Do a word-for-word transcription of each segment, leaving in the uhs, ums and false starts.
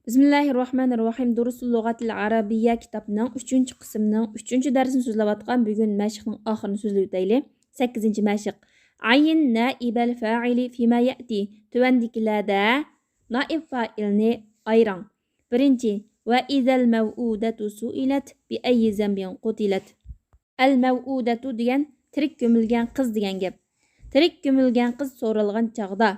بىسمىللاھىررەھمانىررەھىم. دۇرۇسۇل لۇغەتىل ئەرەبىييە كىتابنىڭ ئۈچىنچى قىسمىنىڭ ئۈچىنچى دەرسىنى سۆزلەۋاتقان. بۈگۈن مەشىقنىڭ ئاخىرىنى سۆزلىۋېتەيلى. سەككىزىنچى مەشىق. عين نائب الفاعل فيما يأتي. تۆۋەندىكىلەردە نائىب فائىلنى ئايرىڭ. بىرىنچى، وإذا الموءودة سئلت بأي ذنب قتلت. ئەل مەۋئۇدەتۇ دېگەن تىرىك كۆمۈلگەن قىز دېگەن گەپ. تىرىك كۆمۈلگەن قىز سورالغان چاغدا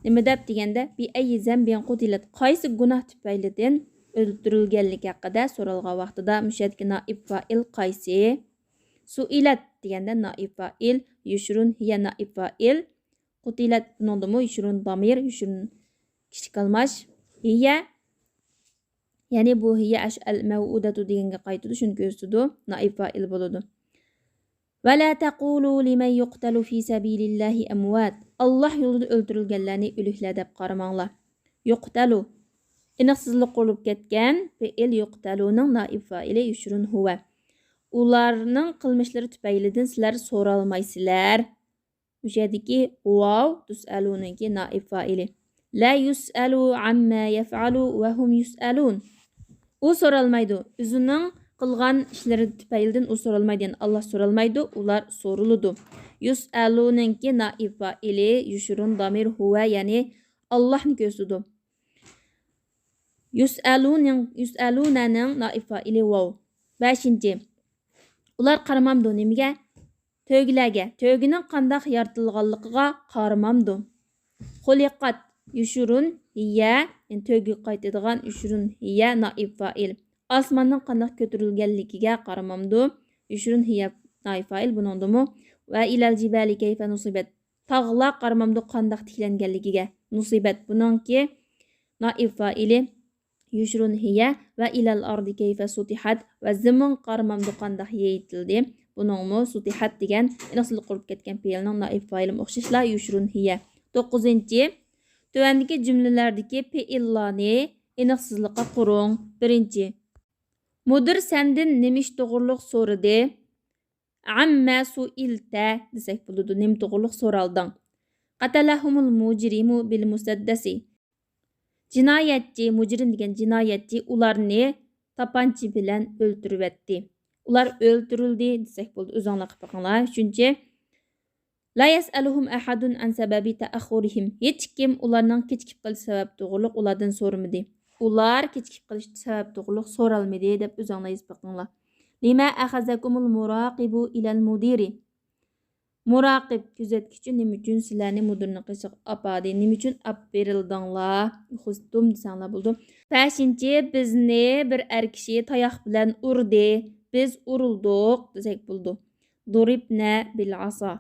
نېمە دەپ دېگەندە، بىئەييى زەنبىن قۇتىلەت، قايسى گۇناھ تۈپەيلىدىن ئۆلتۈرۈلگەنلىكى ھەققىدە سورالغان ۋاقتىدا مۇشۇ يەردىكى نائىب فائىل قايسى؟ سۇئىلەت دېگەندە نائىب فائىل، يۇشرۇن ھىيە نائىب فائىل، قۇتىلەت بۇنىڭدىمۇ يۇشرۇن دامىر، يۇشرۇن كىچىك ئالماش، ھىيە، يەنى بۇ ھىيە ئەشۇ ئەل مەۋئۇدەتۇ دېگەنگە قايتىدۇ، شۇنى كۆرسىتىدۇ، نائىب فائىل بولىدۇ. ولا تقولوا لمن يقتل في سبيل الله أموات. ئاللاھ يولىدا ئۆلتۈرۈلگەنلەرنى ئۆلۈكلەر دەپ قارىماڭلار. يقتل، ئېنىقسىزلىق قۇرۇلۇپ كەتكەن پېئىل يقتلنىڭ نائىب فائىلى يۇشرۇن ھۇۋە. ئۇلارنىڭ قىلمىشلىرى تۈپەيلىدىن سىلەر سورالمايسىلەر. مۇشۇ يەردىكى ۋاۋ تۇسئەلۇنىڭكى نائىب فائىلى. لا يسأل عما يفعل وهم يسألون. ئۇ سورالمايدۇ. ئۆزىنىڭ قىلغان ئىشلىرى تۈپەيلىدىن ئۇ سورالمايدۇ. يەنى ئاللاھ سورالمايدۇ، ئۇلار سورىلىدۇ. يسألنىڭكى نائىب فائىلى يۇشرۇن دامىر ھۇۋە، يەنى ئاللاھنى كۆرسىتىدۇ. يسألنىڭ، يسألنىڭ نائىب فائىلى ۋاۋ. بەشىنچى. ئۇلار قارىمامدۇ نېمىگە؟ تۆگىلەرگە، تۆگىنىڭ قانداق يارىتىلغانلىقىغا قارىمامدۇ؟ خۇلىقەت، يۇشرۇن ھىيە، يەنى تۆگىگە قايتىدىغان يۇشرۇن ھىيە نائىب فائىل. ئاسماننىڭ قانداق كۆتۈرۈلگەنلىكىگە قارىمامدۇ؟ يۇشرۇن ھىيە نائىب فائىل بۇنىڭدىمۇ. ۋە ئىلەل جىبالى كەيفە نۇسىبەت. تاغلار قارىمامدۇ قانداق تىكلەنگەنلىكىگە؟ نۇسىبەت بۇنىڭكى نائىب فائىلى يۇشرۇن ھىيە ۋە ئىلەل ئەردى كەيفە سۇتىحەت ۋە زېمىنغا قارىمامدۇ قانداق يېيىتىلدى؟ بۇنىڭمۇ سۇتىحەت دېگەن ئېنىقسىزلىق قۇرۇپ كەتكەن پېئىلنىڭ نائىب فائىلىمۇ ئوخشاشلا يۇشرۇن ھىيە. توققۇزىنچى، تۆۋەندىكى جۈملىلەردىكى پېئىللارنى ئېنىقسىزلىققا قۇرۇڭ. بىرىنچى، مۇدىر سەندىن نېمە ئىش توغرۇلۇق سورىدى؟ عما سئلت دېسەك بولىدۇ، نېمە توغرۇلۇق سورالدىڭ؟ قتلهم المجرم بالمسدس. جىنايەتچى، مۇجرىم دېگەن جىنايەتچى ئۇلارنى تاپانچا بىلەن ئۆلتۈرۈۋەتتى. ئۇلار ئۆلتۈرۈلدى دېسەك بولىدۇ، ئۆزۈڭلار قىلىپ بېقىڭلار. ئۈچىنچى، لا يسألهم أحد عن سبب تأخرهم. ھېچكىم ئۇلارنىڭ كېچىكىپ قېلىش سەۋەبى توغرۇلۇق ئۇلاردىن سورىمىدى. ئۇلار كېچىكىپ قېلىش سەۋەبى توغرۇلۇق سورالمىدى دەپ ئۆزۈڭلار يېزىپ بېقىڭلار. لما أخذكم المراقب إلى المدير. مۇراقىب، كۆزەتكۈچى نېمە ئۈچۈن سىلەرنى مۇدىرنىڭ قېشىغا ئاپاردى؟ نېمە ئۈچۈن ئاپىرىلدىڭلار؟ ئۇخىزتۇم دېسەڭلار بولىدۇ. بەشىنچى، بىزنى بىر ئەر كىشى تاياق بىلەن ئۇردى. بىز ئۇرۇلدۇق دېسەك بولىدۇ. ضربنا بالعصا.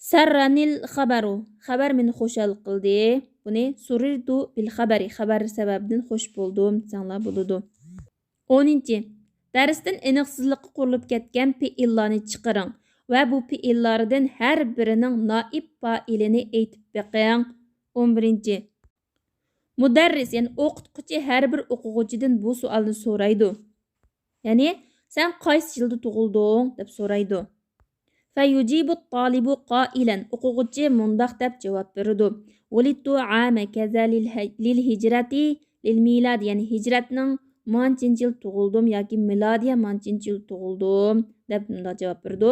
سرني الخبر، خەۋەر مېنى خۇشال قىلدى. بۇنى سررت بالخبر، خەۋەر سەۋەبىدىن خۇش بولدۇم دېسەڭلار بولىدۇ. ئونىنچى، دەرستىن ئېنىقسىزلىققا قۇرۇلۇپ كەتكەن پېئىللارنى چىقىرىڭ ۋە بۇ پېئىللاردىن ھەر بىرىنىڭ نائىب پائىلىنى ئېيتىپ بېقىڭ. ئون بىرىنچى، مۇدەررىس، يەنى ئوقۇتقۇچى ھەر بىر ئوقۇغۇچىدىن بۇ سوئالنى سورايدۇ. يەنى، سەن قايسى يىلدا تۇغۇلدۇڭ؟ دەپ سورايدۇ. فيجيب الطالب قائلا، ئوقۇغۇچى مۇنداق دەپ جاۋاب بېرىدۇ: ولدت عام كذا للهجرة للميلاد، يەنى ھىجرەتنىڭ مانچىنچە يىل تۇغۇلدۇم ياكى مىلادىيە مانچىنچە يىل تۇغۇلدۇم، دەپ مۇنداق جاۋاب بېرىدۇ: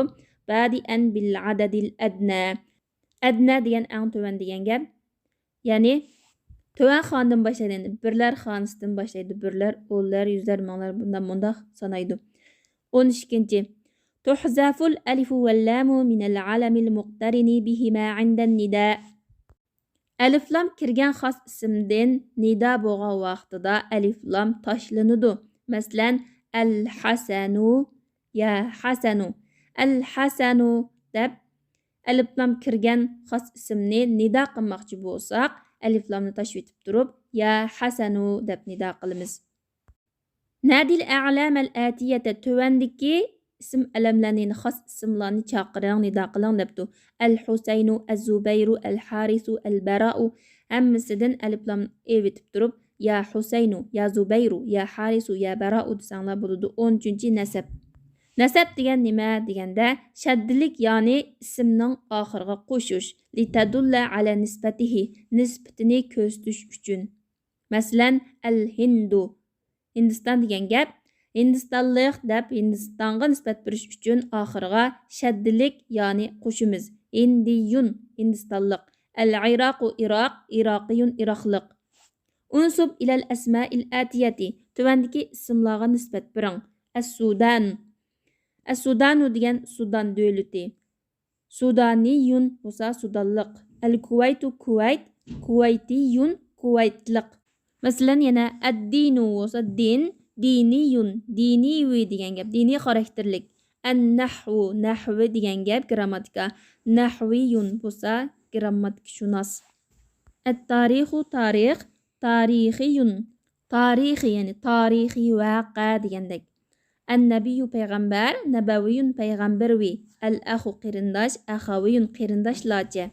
بادئا بالعدد الأدنى. ئەدنە دېگەن ئەڭ تۆۋەن دېگەن گەپ. يەنى تۆۋەن خانىدىن باشلايدۇ. يەنى بىرلەر خانىسىدىن باشلايدۇ. بىرلەر، ئونلار، يۈزلەر، مىڭلار، بۇنداق، مۇنداق سانايدۇ. ئون ئىككىنچى، تحذف الألف واللام من العلم المقترن بهما عند النداء. ئەلىفلام كىرگەن خاس ئىسىمدىن نىدا بولغان ۋاقتىدا ئەلىفلام تاشلىنىدۇ. مەسىلەن، الحسن، يا حسن، الحسن دەپ ئەلىپلام كىرگەن خاس ئىسىمنى نىدا قىلماقچى بولساق، ئەلىپلامنى تاشلىۋېتىپ تۇرۇپ، يا حسن دەپ نىدا قىلىمىز. نادي الأعلام الآتية، تۆۋەندىكى ئىسىم ئەلەملەرنى، خاس ئىسىملارنى چاقىرىڭ، نىدا قىلىڭ دەپتۇ. الحسين، الزبير، الحارث، البراء، ھەممىسىدىن ئەلىپلام ئېلىۋېتىپ تۇرۇپ، يا حسين، يا زبير، يا حارث، يا براء دېسەڭلار بولىدۇ. ئون ئۈچىنچى، نەسەب. نەسەب دېگەن نېمە دېگەندە، شەددىلىك، يەنى ئىسىمنىڭ ئاخىرىغا قوشۇش. لتدل على نسبته، نىسبىتىنى كۆرسىتىش ئۈچۈن. مەسىلەن، ئەل ھىندۇ، ھىندىستان دېگەن گەپ. ھىندىستانلىق دەپ ھىندىستانغا نىسبەت بېرىش ئۈچۈن ئاخىرىغا شەددىلىك يانى قوشىمىز. ھىندىيۇن، ھىندىستانلىق. ئەل ئىراقۇ، ئىراق، ئىراقىيۇن، ئىراقلىق. ئۇنسۇب ئىلەل ئەسمائىل ئەتىيەتى، تۆۋەندىكى ئىسىملارغا نىسبەت بېرىڭ. ئەسسۇدان. ئەسسۇدانۇ دېگەن سۇدان دۆلىتى. سۇدانىيۇن بولسا سۇدانلىق. ئەل كۇۋەيتۇ، كۇۋەيت، كۇۋەيتىيۇن، كۇۋەيتلىق. مەسىلەن، يەنە ئەددىنۇ بولسا دىن، دىنىيۇن، دىنىۋى دېگەن گەپ، دىنىي خاراكتېرلىك. ئەننەھۋۇ، نەھۋى دېگەن گەپ، گرامماتىكا. نەھۋىيۇن بولسا گرامماتىكىشۇناس. ئەتتارىخۇ، تارىخ، تارىخىيۇن، تارىخىي، يەنى تارىخىي ۋەقە دېگەندەك. ئەننەبىيۇ، پەيغەمبەر، نەبەۋىيۇن، پەيغەمبەرۋى. ئەل ئەخۇ، قېرىنداش، ئەخەۋىيۇن، قېرىنداشلارچە.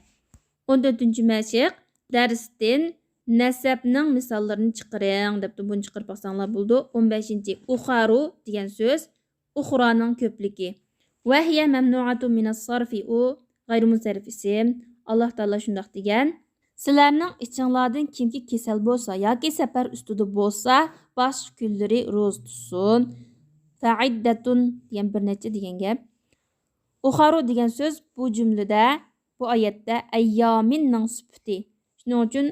ئون تۆتىنچى مەشىق، دەرستىن نەسەبنىڭ مىساللىرىنى چىقىرىڭ دەپتۇ. بۇنى چىقىرىپ باقساڭلار بولىدۇ. ئون بەشىنچى، ئۇخارۇ دېگەن سۆز ئۇخرانىڭ كۆپلۈكى. ۋەھىيە مەمنۇئەتۇ مىنەس سارفى، ئۇ غەيرىمۇنسەرىپ ئىسىم. ئاللاھ تائالا شۇنداق دېگەن: سىلەرنىڭ ئىچىڭلاردىن كىمكى كېسەل بولسا ياكى سەپەر ئۈستىدە بولسا، باشقا كۈنلىرى روزا تۇتسۇن. فەئىددەتۇن دېگەن بىر نەچچە دېگەن گەپ. ئۇخارۇ دېگەن سۆز بۇ جۈملىدە، بۇ ئايەتتە ئەييامىننىڭ سۈپىتى. شۇنىڭ ئۈچۈن،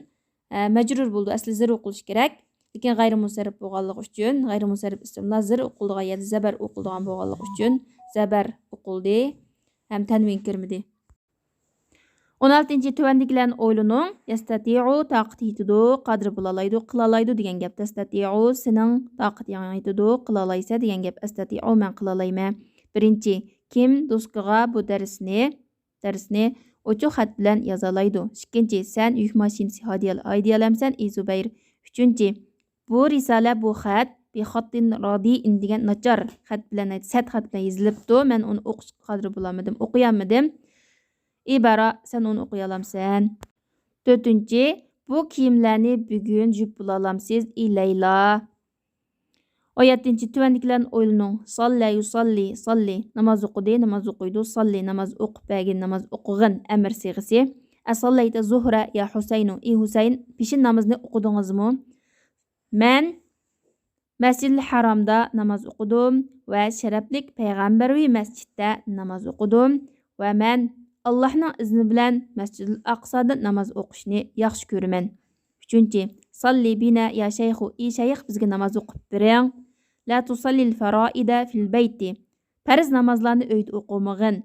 ئە، مەجرۇر بولىدۇ. ئەسلى زىر ئوقۇلۇشى كېرەك. لېكىن غەيرىمۇنسەرىپ بولغانلىقى ئۈچۈن، غەيرىمۇنسەرىپ ئىسىملار زىر ئوقۇلىدىغان يەردە زەبەر ئوقۇلىدىغان بولغانلىقى ئۈچۈن زەبەر ئوقۇلدى ھەم تەنۋىن كىرمىدى. ئون ئالتىنچى، تۆۋەندىكىلەرنى ئويلىنىڭ. يەستەتىئۇ، تاقىتى يېتىدۇ، قادىر بولالايدۇ، قىلالايدۇ دېگەن گەپ. تەستەتىئۇ، سېنىڭ تاقىتىڭ يېتىدۇ، قىلالايسەن دېگەن گەپ. ئەستەتىئۇ، مەن قىلالايمەن. بىرىنچى، كىم دوسكىغا بۇ دەرسنى، دەرسنى ئوچۇق خەت بىلەن يازالايدۇ؟ ئىككىنچى، سەن يۈك ماشىنىسى ھايدىيال-، ھايدىيالامسەن، ئى زۇبەير؟ ئۈچىنچى، بۇ رىسالە، بۇ خەت، بىخاتتىن رادىئىن دېگەن ناچار خەت بىلەن، سەت خەت بىلەن يېزىلىپتۇ. مەن ئۇنى ئوقۇشقا قادىر بولالمىدىم، ئوقۇيالمىدىم. ئى بارا، سەن ئۇنى ئوقۇيالامسەن؟ تۆتىنچى، بۇ كىيىملەرنى بۈگۈن يۇيۇپ بولالامسىز، ئى لەيلا؟ ئون يەتتىنچى، تۆۋەندىكىلەرنى ئويلىنىڭ. ساللە يۇساللى، ساللى، ناماز ئوقۇدى، ناماز ئوقۇيدۇ، ساللى، ناماز ئوقۇپ بەرگىن، ناماز ئوقۇغىن، ئەمىر سىيغىسى. ئەساللەيتە زۇھرە يا ھۇسەينۇ، ئى ھۇسەين، پېشىن نامىزىنى ئوقۇدىڭىزمۇ؟ مەن مەسجىدىل ھارامدا ناماز ئوقۇدۇم ۋە شەرەپلىك پەيغەمبەرۋى مەسچىتتە ناماز ئوقۇدۇم ۋە مەن ئاللاھنىڭ ئىزنى بىلەن مەسجىدىل ئاقسادا ناماز ئوقۇشنى ياخشى كۆرىمەن. ئۈچىنچى، ساللى بىنا يا شەيخۇ، ئى شەيخ، بىزگە ناماز ئوقۇپ بېرىڭ. لا تۇساللىل فەرائىدە فىل بەيتى، پەرز نامازلارنى ئۆيدە ئوقۇمىغىن.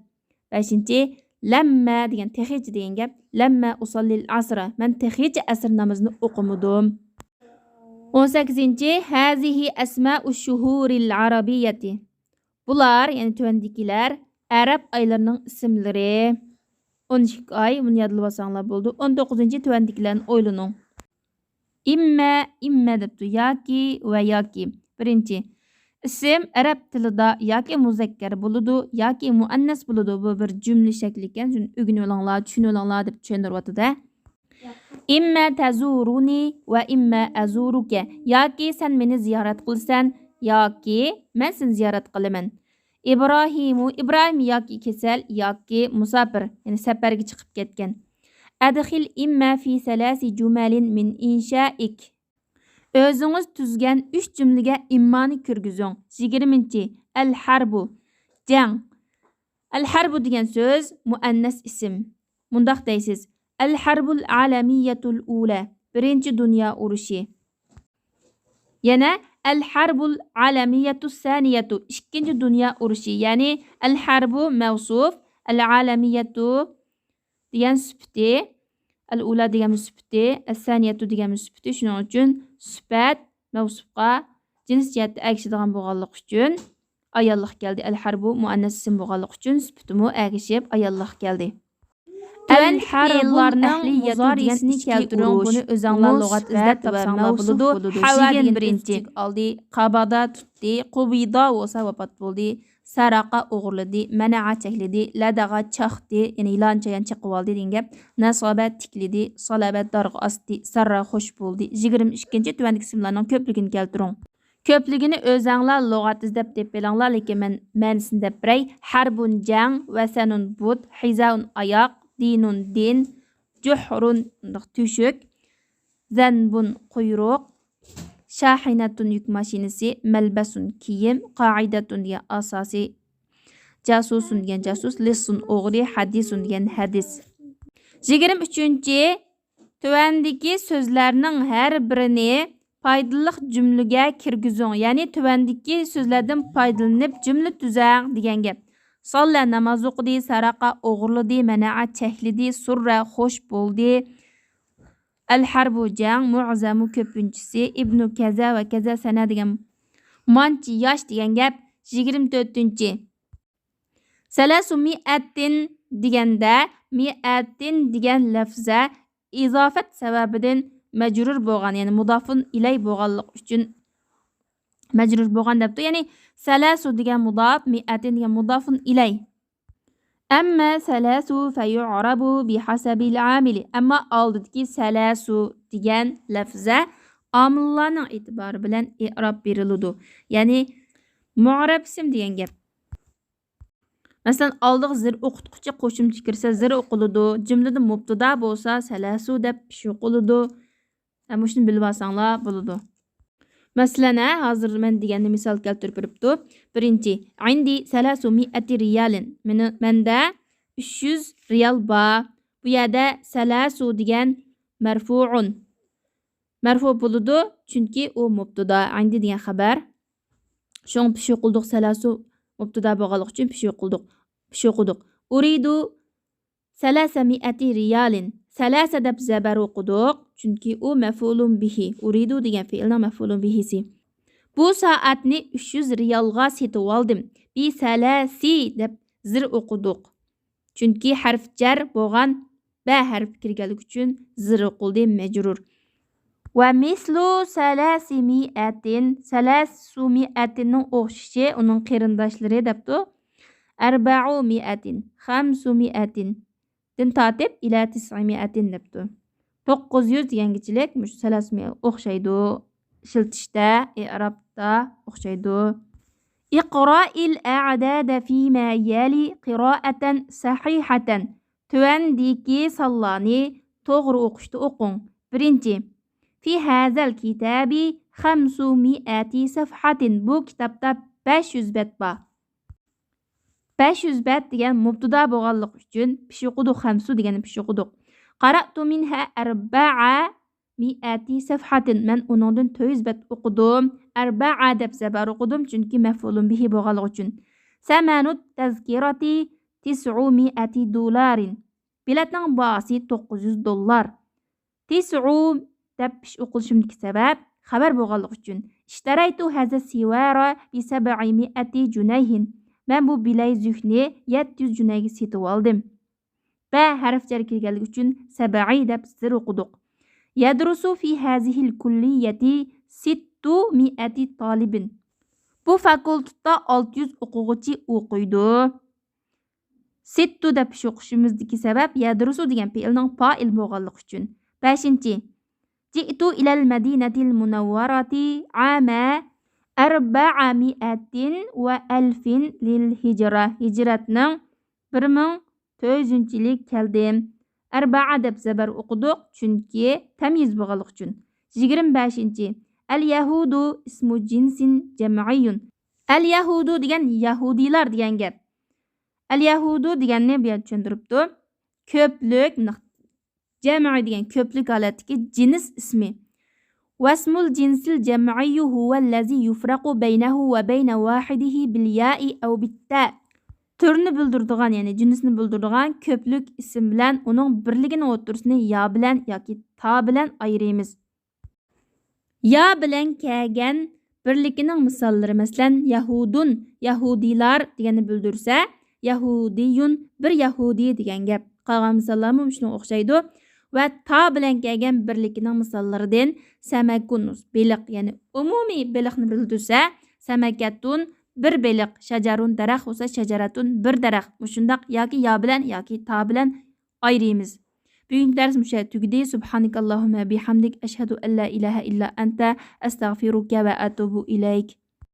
بەشىنچى، لەممە دېگەن، تېخىچە دېگەن گەپ. لەممە ئۇساللىل ئەسرە، مەن تېخىچە ئەسىر نامىزىنى ئوقۇمىدىم. ئون سەككىزىنچى، ھازىھى ئەسمائۇ شۇھۇرىل ئەرەبىيەتى، بۇلار، يەنى تۆۋەندىكىلەر ئەرەب ئايلىرىنىڭ ئىسىملىرى. ئون ئىككى ئاي، بۇنى يادلىۋالساڭلار بولىدۇ. ئون توققۇزىنچى، تۆۋەندىكىلەرنى ئويلىنىڭ. ئىممە، ئىممە دەپتۇ، ياكى ۋە ياكى. بىرىنچى، ئىسىم ئەرەب تىلىدا ياكى مۇزەككەر بولىدۇ، ياكى مۇئەننەس بولىدۇ. بۇ بىر جۈملە شەكلى ئىكەن، شۇنى ئۆگىنىۋېلىڭلار، چۈشىنىۋېلىڭلار دەپ چۈشەندۈرۈۋاتىدۇ. ئىممە تەزۇرۇنى ۋە ئىممە ئەزۇرۇكە، ياكى سەن مېنى زىيارەت قىلىسەن، ياكى مەن سېنى زىيارەت قىلىمەن. ئىبراھىمۇ، ئىبراھىم ياكى كېسەل ياكى مۇساپىر، يەنى سەپەرگە چىقىپ كەتكەن. ئەدخىل ئىممە فى سەلاسى جۇمەلىن مىن ئىنشائىك. ئۆزىڭىز تۈزگەن ئۈچ جۈملىگە ئىممانى كىرگۈزۈڭ. يىگىرمىنچى، ئەل ھەربۇ، جەڭ. ئەل ھەربۇ دېگەن سۆز مۇئەننەس ئىسىم. مۇنداق دەيسىز، ئەل ھەربۇل ئالەمىيەتۇل ئۇلە، بىرىنچى دۇنيا ئۇرۇشى. يەنە ئەل ھەربۇل ئالەمىيەتۇ سانىيەتۇ، ئىككىنچى دۇنيا ئۇرۇشى، يەنى ئەل ھەربۇ مەۋسۇف، ئەل ئالەمىيەتۇ دېگەن سۈپىتى، ئەل ئۇلا دېگەن سۈپىتى، ئەس سانىيەتۇ دېگەن سۈپىتى، شۇنىڭ ئۈچۈن سۈپەت مەۋسۇفقا جىنس جەھەتتە ئەگىشىدىغان بولغانلىقى ئۈچۈن ئاياللىق كەلدى. ئەل ھەربۇ مۇئەننەس ئىسىم بولغانلىقى ئۈچۈن سۈپىتىمۇ ئەگىشىپ ئاياللىق كەلدى. تۆۋەندىكى پېئىللارنىڭ مۇزارىئىسىنى كەلتۈرۈڭ. بۇنى ئۆزەڭلار لۇغەت ئىزدەپ تاپساڭلار بولىدۇ. ھەۋا دېگەن بىرىنچى ئالدى، قابادا تۇتتى، قۇبىدا بولسا ۋاپات بولدى، سەرەقە ئوغرىلىدى، مەنەئە چەكلىدى، لەدەغە چاقتى، يەنى يىلان چايان چېقىۋالدى دېگەن گەپ، نەسابە تىكلىدى، سالابە دارغا ئاستى، سەررا خوش بولدى. يىگىرمە ئىككىنچى، تۆۋەندىكى ئىسىملارنىڭ كۆپلۈكىنى كەلتۈرۈڭ. كۆپلۈكىنى ئۆزەڭلار لۇغەت ئىزدەپ تېپىۋېلىڭلار، لېكىن مەن مەنىسىنى دەپ بېرەي. ھەربۇن جەڭ، ۋەسەنۇن بۇت، ھىزائۇن ئاياق، دىنۇن دىن، جۇھرۇن تۆشۈك، ذنب قۇيرۇق، شاحنة يۈك ماشىنىسى، ملبس كىيىم، قاعدة دېگەن ئاساسىي، جاسۇس دېگەن جاسۇس، لص ئوغرى، حديث دېگەن ھەدىس. يىگىرمە ئۈچىنچى، تۆۋەندىكى سۆزلەرنىڭ ھەر بىرىنى پايدىلىق جۈملىگە كىرگۈزۈڭ. يەنى تۆۋەندىكى سۆزلەردىن پايدىلىنىپ جۈملە تۈزەڭ دېگەن گەپ. صلى ناماز ئوقۇدى، سرق ئوغرىلىدى، منع چەكلىدى، سر خوش بولدى، الحرب جەڭ، معظم كۆپىنچىسى، ابن كذا وكذا سنة دېگەن مانچە ياش دېگەن گەپ. يىگىرمە تۆتىنچى، ثلاثمائة دېگەندە، مائة دېگەن لەفزە ئىزافەت سەۋەبىدىن مەجرۇر بولغان، يەنى مۇدافۇن ئىلەي بولغانلىقى ئۈچۈن مەجرۇر بولغان دەپتۇ. يەنى ثلاث دېگەن مۇداپ، مائة دېگەن مۇدافۇن ئىلەي. أما ثلاث فيعرب بحسب العامل. ئەمما ئالدىدىكى ثلاث دېگەن لەفزە ئامىللارنىڭ ئېتىبارى بىلەن ئىئراب بېرىلىدۇ. يەنى مۇئرەب ئىسىم دېگەن گەپ. مەسىلەن، ئالدىغا زىر ئوقۇتقۇچى قوشۇمچە كىرسە، زىر ئوقۇلىدۇ. جۈملىدە مۇبتىدا بولسا، سەلەسۇ دەپ ئىش ئوقۇلىدۇ. ھە، مۇشۇنى بىلىۋالساڭلار بولىدۇ. مەسىلەن، ھە، ھازىر مەن دېگەننى مىسال كەلتۈرۈپ بېرىپتۇ. بىرىنچى، عندي ثلاثمائة ريال. مېنى، مەندە ئۈچ يۈز رىيال بار. بۇ يەردە سەلەسۇ دېگەن مەرفۇئۇن. مەرفۇ بولىدۇ، چۈنكى ئۇ مۇبتىدا، عندي دېگەن خەۋەر. شۇڭا پېشى قىلدۇق، سەلەسۇ مۇبتىدا بولغانلىقى ئۈچۈن پېشى قىلدۇق، پېشى قىلدۇق. أريد ثلاثمائة ريال. سەلەسە دەپ زەبەر ئوقۇدۇق، چۈنكى ئۇ مەفئۇلۇن بىھى، ئۇرىدۇ دېگەن فېئىلنىڭ مەفئۇلۇن بىھىسى. بۇ سائەتنى ئۈچ يۈز رىيالغا سېتىۋالدىم. بىسەلەسى دەپ زىر ئوقۇدۇق. چۈنكى ھەرف جەر بولغان بە ھەرپى كىرگەنلىكى ئۈچۈن زىر ئوقۇلدى، مەجرۇر. ومثل ثلاثمائة، سەلەسۇمائەتىننىڭ ئوخشىشى، ئۇنىڭ قېرىنداشلىرى دەپتۇ. أربعمائة، خمسمائة دىن تارتىپ، إلى تسعمائة دەپتۇ. توققۇز يۈز دېگەنگىچىلىك مۇشۇ سەلەسۇمائەت ئوخشايدۇ. ئىشلىتىشتە، ئېئرابتا ئوخشايدۇ. اقرأ الأعداد فيما يلي قراءة صحيحة. تۆۋەندىكى سانلارنى توغرا ئوقۇشتا ئوقۇڭ. بىرىنچى، في هذا الكتاب خمسمائة صفحة. بۇ كىتابتا بەش يۈز بەت بار. بەش يۈز بەت دېگەن مۇبتىدا بولغانلىقى ئۈچۈن پېشى ئوقۇدۇق، خەمسۇ دېگەننى پېشى ئوقۇدۇق. قرأت منها أربعمائة صفحة. مەن ئۇنىڭدىن تۆت يۈز بەت ئوقۇدۇم. أربعة دەپ زەبەر ئوقۇدۇم، چۈنكى مەفئۇلۇن بىھى بولغانلىقى ئۈچۈن. ثمن التذكرة تسعمائة دولار. بېلەتنىڭ باھاسى توققۇز يۈز دوللار. تسع دەپ پېشى ئوقۇلۇشىدىكى سەۋەب خەۋەر بولغانلىقى ئۈچۈن. اشتريت هذا السوار بسبعمائة جنيه. مەن بۇ بىلەيزۈكنى يەتتە يۈز جۈنەيگە سېتىۋالدىم. بە ھەرپ جەر كىرگەنلىكى ئۈچۈن سەبئى دەپ زىر ئوقۇدۇق. يدرس في هذه الكلية ستمائة طالب. بۇ فاكۇلتېتتا ئالتە يۈز ئوقۇغۇچى ئوقۇيدۇ. ستو دەپ پېشى ئوقۇشىمىزدىكى سەۋەب يدرس دېگەن پېئىلنىڭ پائىل بولغانلىقى ئۈچۈن. بەشىنچى، جئت إلى المدينة المنورة عام أربعمائة وألف للهجرة. ھىجرەتنىڭ بىر مىڭ تۆت يۈزىنچى يىلى كەلدىم. ئەربەئە دەپ زەبەر ئوقۇدۇق، چۈنكى تەميىز بولغانلىقى ئۈچۈن. يىگىرمە بەشىنچى، اليهود اسم جنس جمعي. اليهود دېگەن يەھۇدىيلار دېگەن گەپ. اليهود دېگەننى بۇ يەردە چۈشەندۈرۈپتۇ. كۆپلۈك، مۇنداق، جەمئى دېگەن كۆپلۈك ھالەتتىكى جىنس ئىسمى. واسم الجنس الجمعي هو الذي يفرق بينه وبين واحده بالياء أو بالتاء. تۈرنى بىلدۈرىدىغان، يەنى جىنسنى بىلدۈرىدىغان كۆپلۈك ئىسىم بىلەن ئۇنىڭ بىرلىكىنىڭ ئوتتۇرىسىنى يا بىلەن ياكى تا بىلەن ئايرىيمىز. يا بىلەن كەلگەن بىرلىكىنىڭ مىساللىرى، مەسىلەن، يەھۇدۇن، يەھۇدىيلار دېگەننى بىلدۈرسە، يەھۇدىيۇن، بىر يەھۇدىي دېگەن گەپ. قالغان مىساللارمۇ مۇشۇنىڭغا ئوخشايدۇ. ۋە تا بىلەن كەلگەن بىرلىكىنىڭ مىساللىرىدىن سەمەكۇن، بېلىق، يەنى ئومۇمىي بېلىقنى بىلدۈرسە، سەمەكەتۇن، بىر بېلىق، شەجەرۇن، دەرەخ بولسا، شەجەرەتۇن، بىر دەرەخ. مۇشۇنداق ياكى يا بىلەن ياكى تا بىلەن ئايرىيمىز. بۈگۈنكى دەرس مۇشۇ يەردە تۈگىدى. سبحانك اللهم بحمدك، أشهد أن لا إله إلا أنت، أستغفرك وأتوب إليك.